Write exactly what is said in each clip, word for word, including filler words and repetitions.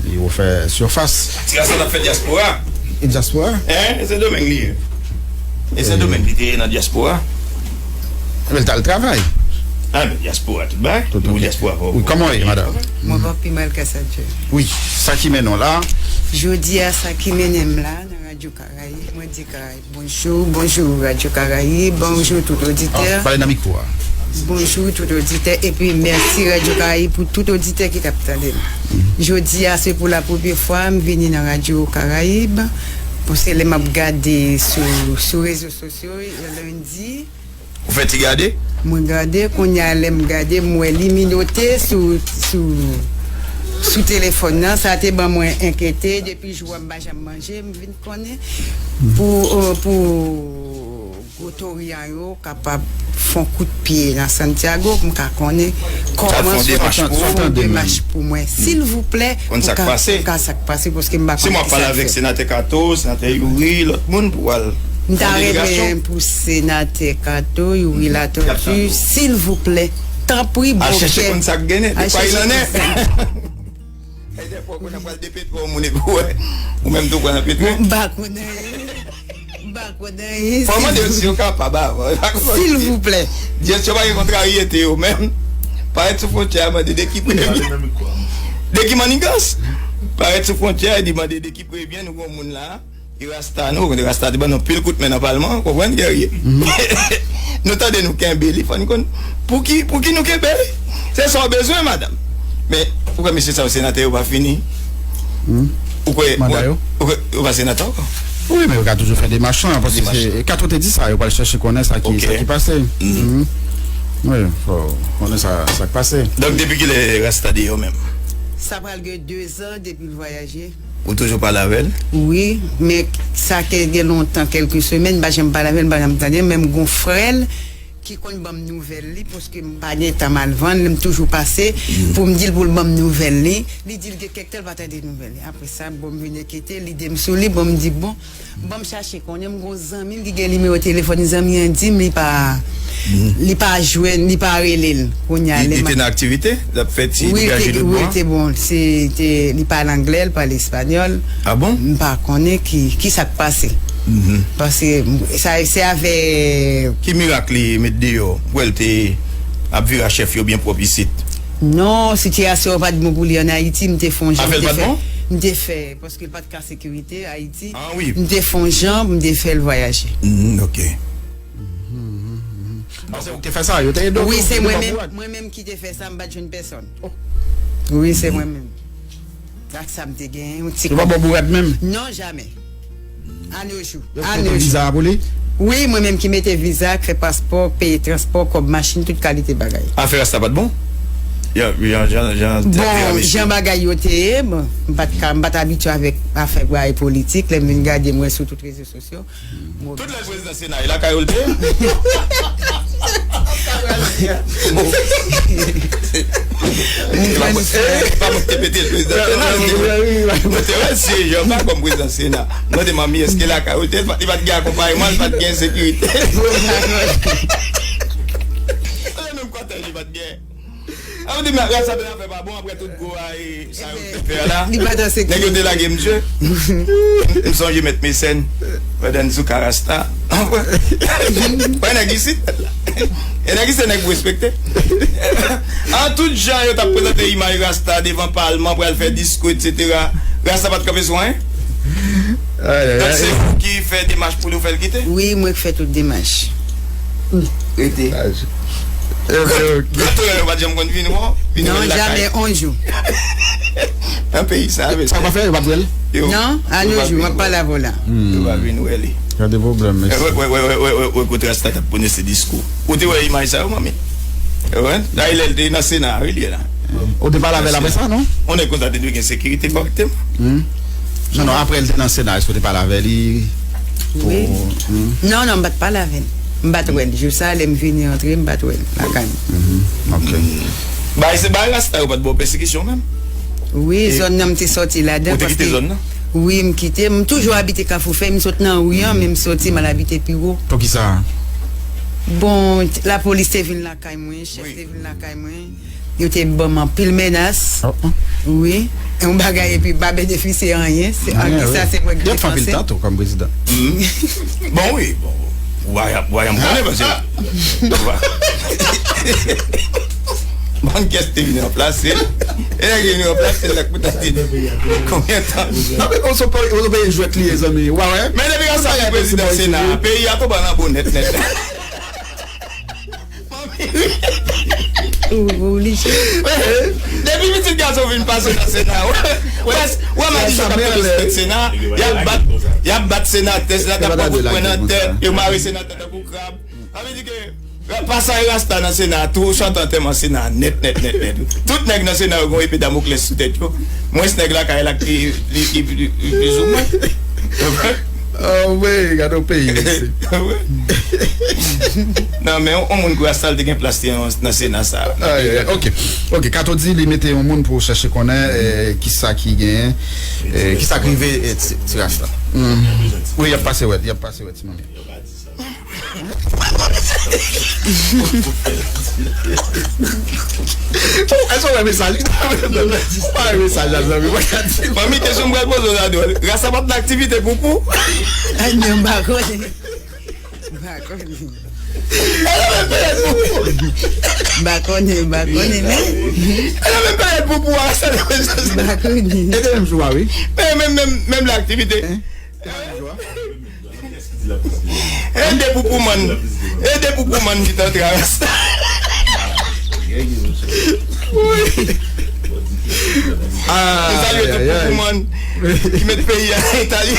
Yo fè sifas. Ti Rasta t ap fè dyaspora. E dyaspora? Hein? E Sendomeng li ye. E Sendomeng li te ye nan dyaspora. Men l t al travay. Ah, men dyaspora tout bagay. Tout, ok. Dyaspora pa. Wi, kòman w ye, madanm? Mwen pa pi mal ke sa, Dieu. Wi, sa ki mennen w la? Jodi a, sa ki mennen m la, nan Radyo Karayib, mwen di Karayib. Bonjou, bonjou Radyo Karayib, bonjou tout oditè. Ah, pale nan mikwo a. Bonjou tout oditè, epi mèsi Radyo Karayib pou tout oditè ki t ap tande m. Jodi a, se pou la premyè fwa m vini nan Radyo Karayib, paske lè m ap gade sou, sou rezo sosyo, lendi, ou fè ti gade? Mwen gade, kounye a lè m gade, m wè li minote sou, sou, sou telefòn nan. Sa te ban mwen enkyete. Depi jou a m pa janm manje, m vin konnen. Pou, euh, pou gwo tori a yo kapab fè yon kout pye nan Santiago, pou m ka konnen kòman fè yon demach pou mwen. Silvouplè, pou ka sa k pase, paske m pa konn ki sa k fèt. Si m ap pale avèk senatè Kato, senatè Youri, lòt moun pou al fè yon delegasyon. M ta renmen pou senatè Kato, Youri Latortue, silvouplè, tanpri, al chèche konn sa k genyen, de kwa il en est. Ay, dèfwa, ou konn ap pral depetwe yon moun epi w wè ou menm tou pral nan petwe. M pa konn anyen. M pa konn anyen. Fò mande yo si yo kapab avan. Silvouplè. Jès yo pa gen kontraryete yo menm. Parèt sou fwontyè a mande de ki premye. De ki mannigans. Parèt sou fwontyè a, di mande de ki premye nou gon moun la. E rasta nou, rasta te ban nou pil kout men nan palman, konprann, Guerrier? Nou tande nou kenbe li, fò n konn pou ki, pou ki nou kenbe li. Se sa w bezwen, madanm. Men, ou kwè mesye sa yo senatè yo pa fini? Ou kwè, ou kwè yo pa senatè ankò? Wi, men yo ka toujou fè demach lan, paske se, Kato te di sa, yo pral chèche konnen sa ki, sa ki pase. Wi, fò konnen sa, sa k pase. Donk, depi kilè rasta deyò menm? Sa pral gen dezan depi l vwayaje. Ou toujou pale avè l? Wi, men sa ke gen lontan, kèlke semèn, m pa janm pale avè l, m pa janm tande l, men m gon frè l ki konn ban m nouvèl li, paske m pa gen tan m al vann, m toujou pase pou m di l pou l ban m nouvèl li. Li di l gen kèk tan l pa tande nouvèl li. Apre sa, bon, m vin enkyete, lide m sou li, bon, m di, bon, ban m chache konnen, m gon zanmi m ki gen nimewo telefòn zanmi an, di m li pa, li pa jwenn, li pa rele l. Kounye a, li te nan aktivite, l ap fè ti degaje tout bwa. Wi, li te bon, se te, li pale anglè, li pale espanyòl. Ah bon? M pa konnen ki, ki sa k pase. Paske sa, se avè. Ki mirak li met deyò? Ou kwè l te ap vire a chèf yo byen pwòp isit? Non, sitiyasyon an pa t bon pou li ann Ayiti, m te fè yon jan, m te fè, m te fè, paske l pa t ka sekirite Ayiti. Ah wi. M te fè yon jan, m te fè l vwayaje. Mm, ok. Ah, se ou ki te fè sa, yo te ede w? Wi, se mwen menm, mwen menm ki te fè sa, m pa t jwenn pèsòn. Wi, se mwen menm. Ak sa m te genyen, yon ti kòb. Yo pa ba w bourad menm? Non, jamè. A nos jours. Yo te mete viza a pou li? Wi, mwen menm ki mete viza, k fè paspò, peye transpò, kòb machin, tout kalite bagay. Afè rasta pa t bon? Jan, jan, jan, jan bagay yo te ye, bon, m pa t ka, m pa t abitye avèk afè bagay politik, lè m vin gade, m wè sou tout rezo sosyo. Tout lè prezidan Sena e lakay ou l te ye? E pa mwen, e pa mwen ki te mete l prezidan Sena, l te, mwen te wè l siyeje anba kòm prezidan Sena. Mwen te mande manmi èske lakay ou l te ye, li pa t gen akonpayman, li pa t gen sekirite. Menm kòtèj li pa t gen. A, ou di, men, rasta te nan afè pa bon, apre tout gwo a, e, sa yo te fè la. Li pa t an sekirite. Nèg yo te lage misye. M sonje Mèt Mesèn, pandan n sou ka rasta. Wè nèg isit. E nèg isit se nèg pou respekte. An tout jan yo t ap prezante imaj rasta devan palman, pral fè diskou, et cetera. Rasta pa t kanpe sou anyen. Donk, se ou ki fè demach pou li, ou fè l kite? Wi, mwen k fè tout demach. Rete. Gran touyè yo pa t janm konn vini, non? Vini wè l lakay. Non, jamè, yon jou. Nan peyi sa, mesye. Sa pa fè, yo pa t wè l? Non, a nos jours, m ap pale avè w la. Yo pa vin wè li. Gade pwoblèm, mesye. Wè, wè, wè, kote rasta t ap pwononse diskou. Ou te wè imaj sa yo, manmi? Wè, dayè lè l te nan Sena, wi, li ye la. Ou te pale avè l apre sa, non? Yon nèg konsa te dwe gen sekirite kòrèkteman. Non, non, apre l te nan Sena, èske w te pale avè li? Wi. Non, non, m pa t pale avè l. M pa t wè l. Jou sa, lè m vini antre, m pa t wè l lakay m. Ok. Bay, se bay rasta yo pa t ba w pèsekisyon menm? Wi, zòn nan m te sòti ladan. Ou te kite zòn nan? Wi, m kite. M toujou abite Kafou Fèy, m sot nan ri an, men m sòti, m al abite pi wo. Poukisa? Bon, lapolis te vin lakay mwen, chèf te vin lakay mwen. Yo te ban m anpil menas. Wi. Yon bagay epi m pa benefisye anyen. Se, an ki sa se mwen ki te panse. Y ap fè anpil tan tou kòm prezidan. Bon, wi. Bon, w a, w a janm konnen, paske bon, kès te vin ranplase. E nèg ki vin ranplase l la, pou ta di konbyen tan. Non, men on se peye jwèt li ye, zanmi. Ou pa wè? Men depi Rasta vin prezidan Sena, peyi a tonbe nan bo nèt, nèt, nèt. Ou oblije. Depi pitit gason vin pase nan Sena, wè, wè, wè, madichon k ap tonbe sou tèt Sena, y ap bat, y ap bat senatè, senatè ap pran kout pwen nan tèt, yo mare senatè tankou krab. Sa vle di ke pasaj Rasta nan Sena a, tou chante antèman Sena a nèt, nèt, nèt, nèt. Tout nèg nan Sena yo gen yon epe Damoklès sou tèt yo. Mwens nèg lakay la ki, li, li, li, li, plizoumwen. Oh, wi, gade yon peyi, mesye. Non, men yon, yon moun kou Rasta l te gen plas li nan, nan Sena sa a. Ay, ay, ok. Ok, Kato di li mete yon moun pou chèche konnen, eh, kisa ki genyen, eh, kisa k rive, eh, ti, ti Rasta. Mm. Wi, y ap pase wè, y ap pase wè, ti manmi. Èske w wè mesaj? Ou pa wè mesaj la, zanmi? Manmi, kesyon m pral poze w la dwòl. Rasta p ap nan aktivite pou pou? Ay, men m pa konnen. M pa konnen. M pa konnen, m pa konnen, men. E nan menm peryòd pou pou a, sa te konn sa. M pa konnen. E te menm jou a, wi. Men menm, menm, menm la aktivite. Hein? E te menm jou a. E de poupoumann. E de poupoumann ki t antre a Rasta. Wi. Ah, nou salye tout poupoumann ki met peyi a nan eta li.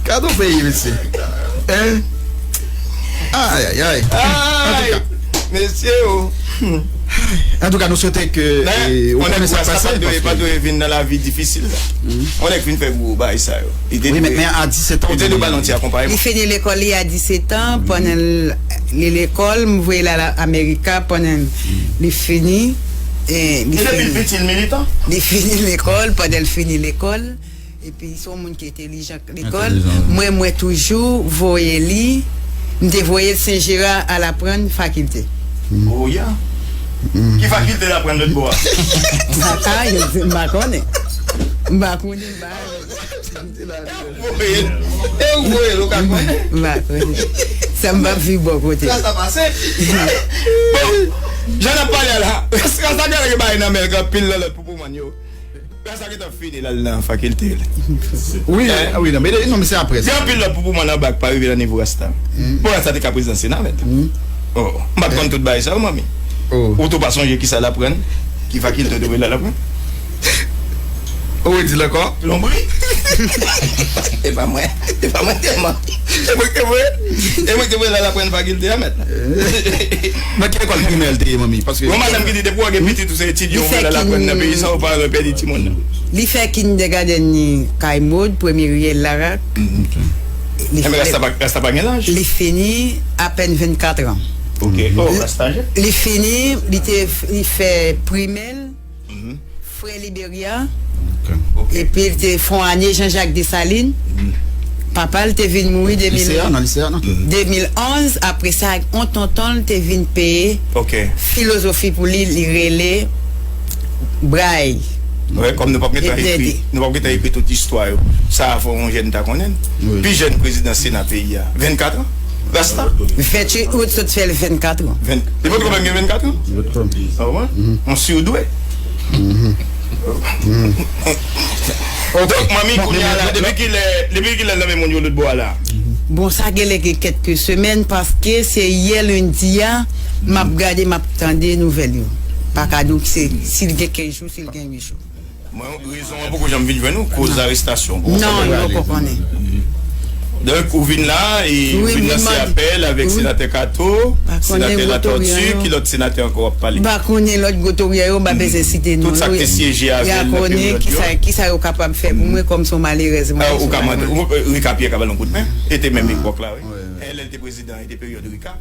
Gade yon peyi, mesye. Hein? Ay, ay, ay. Ay, antouka, mesye, o. Antouka, nou swete ke, eh, ou konnen sa k pase, pa dwe, pa dwe vin nan lavi difisil la. On nèg fin fè gwo bagay sa yo. Wi, men, men a disèt an, ou te dwe ba l yon ti akonpayman. Li fini lekòl li a disèt an, pandan l, li lekòl, m voye l al Amerika, pandan li fini, eh, li fini. E depi l piti, l militan? Li fini lekòl, pandan l fini lekòl, epi se yon moun ki entelijan lekòl. Entelijan, wi. Mwen, mwen toujou voye li, m te voye l Sen Jera al aprann fakilte. Oh, ya. Ki fakilte l aprann lòt bò a? Ay, m pa konnen. M pa konnen, m pa. E ou voye l, ou ka konnen. M pa konnen. Sa m p ap viv bò kote. Sa, sa pase. Bon, jan n ap pale a la, Rasta gen bagay nan men l, gen anpil nan lòt poupoumann yo. Rasta gentan fini l al nan fakilte l. Wi, wi, non, men, non, men se apre sa. Gen anpil lòt poupoumann anba k pa rive nan nivo Rasta. Bon, Rasta te ka prezidan Sena, mèt. Oh, m pa t konn tout bagay sa yo, manmi. Ou tou pa sonje kisa l aprann? Ki fakilte w te voye l al aprann? Ou redi l ankò? Plonbri. E pa mwen. E pa mwen te man. E mwen ki te voye. E mwen ki te voye l al aprann fakilte a, mèt. Nan ki lekòl primè l te ye, manmi? Paske yon madanm ki di depi w gen pitit ou se etidyan, ou voye l al aprann nan peyi sa, ou pa pèdi timoun nan. Li fè kindergarten li kay Maude, premye riyèl Larak. Li fini apèn vennkat an. Ok. Oh, Rasta je. Li fini, li te, li fè primè l, Frè Liberya. Ok. Epi li te fè yon ane Jean-Jacques Dessalines. Papa l te vin mouri de mil, lise a, nan lise a, non? De mil onz. Apre sa, yon tonton l te vin peye filozofi pou li, li rele Bray. Wi, kòm nou p ap gentan ekri, nou p ap gentan ekri tout istwa yo. Sa a fò yon jèn ta konnen l. Pi jèn prezidan Sena peyi a, vennkat an. Rasta? Venntuit out, sot fè l vennkat an. Ven-, li potko menm gen vennkat an? Ah, wi? On surdoué. Donk, manmi, kounye a la, depi kilè, depi kilè l nan men moun yo lòt bò a la? Bon, sa genlè gen kèlke semèn, paske se yè lendi a, m ap gade, m ap tande nouvèl yo. Pa ka di w se, si l gen kenz jou, si l gen uit jou. Mwen, rezon an poko janm vin jwenn ou, koz arestasyon. Non, m poko konnen. Donk, ou vin la, e ou vin lanse apèl avèk senatè Kato, senatè Latortue, ki lòt senatè ankò w ap pale? M pa konnen lòt gwo toryè yo, m pa bezwen site non yo. Tout sa k te syeje avè l nan peryòd yo. Kisa, kisa yo kapab fè pou mwen kòm se yon malerèz mwen. Ou ka mande, ou, Rika Pyè ka ba l yon kout men. E te menm epòk la, wi. E lè l te prezidan, e te peryòd Rika.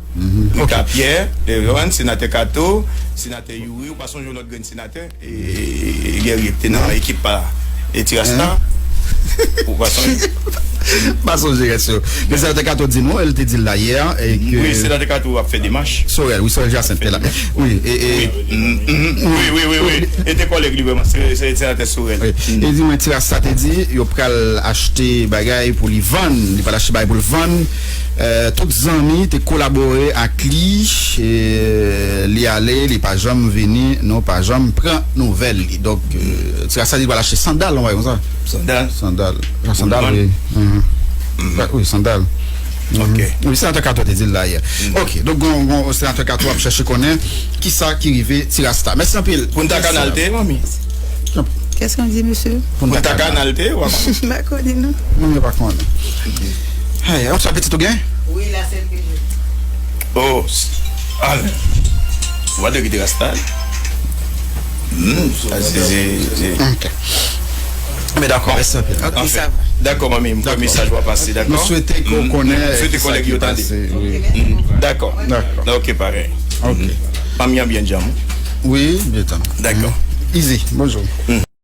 Rika Pyè, Leon, senatè Kato, senatè Youri, ou pa sonje yon lòt grenn senatè? E, e, e Guerrier ki te nan ekip pa, e Ti Rasta. Ou pa sonje? Pa sonje rès yo. Men Senatè Kato di nou, el te di l la yè, e ke Wi, Senatè Kato ap fè demach. Sorel, wi, Sorel Jacinthe te la. Wi, e, e, Wi, mm, mm, wi, wi, wi, wi. E te kòlèg li vrèman, se, se Senatè Sorel. Wi. E di mwen, Ti Rasta te di, yo pral achte bagay pou li vann, li pral achte bagay pou l vann. Euh, tout zanmi te kolabore ak li, e li ale, li pa janm vini, nou pa janm pran nouvèl li. Donk, euh, Ti Rasta di li pral achte sandal, yon bagay konsa. Sandal. Sandal. Sandal, wi. Mhm. Ba, wi, sandal. Mhm. Ok. Wi, Senatè Kato te di l la yè. Ok, donk, gon, gon, Senatè Kato ap chèche konnen kisa ki rive Ti Rasta. Mèsi anpil. Punta Cana l te ye, manmi? Qu'est-ce qu'on dit, monsieur? Punta Cana l te ye, w ap M pa konnen, non. Moun yo pa konnen. Hey, yon sèl pitit ou gen? Wi, la sèl ke je. Oh, s- ah, w a de kite Rasta. Hmm, sa se, se, se. Ok. Men dakò, mèsi anpil. Ok, sa va. Dakò, manmi, m kwè mesaj w a pase, dakò? Nou swete ke w konnen kisa ki pase. Wi. Dakò. Dakò. Ok, parèy. Ok. Manmi an byen djanm. Wi, byen djanm. Dakò. Easy, bonjou.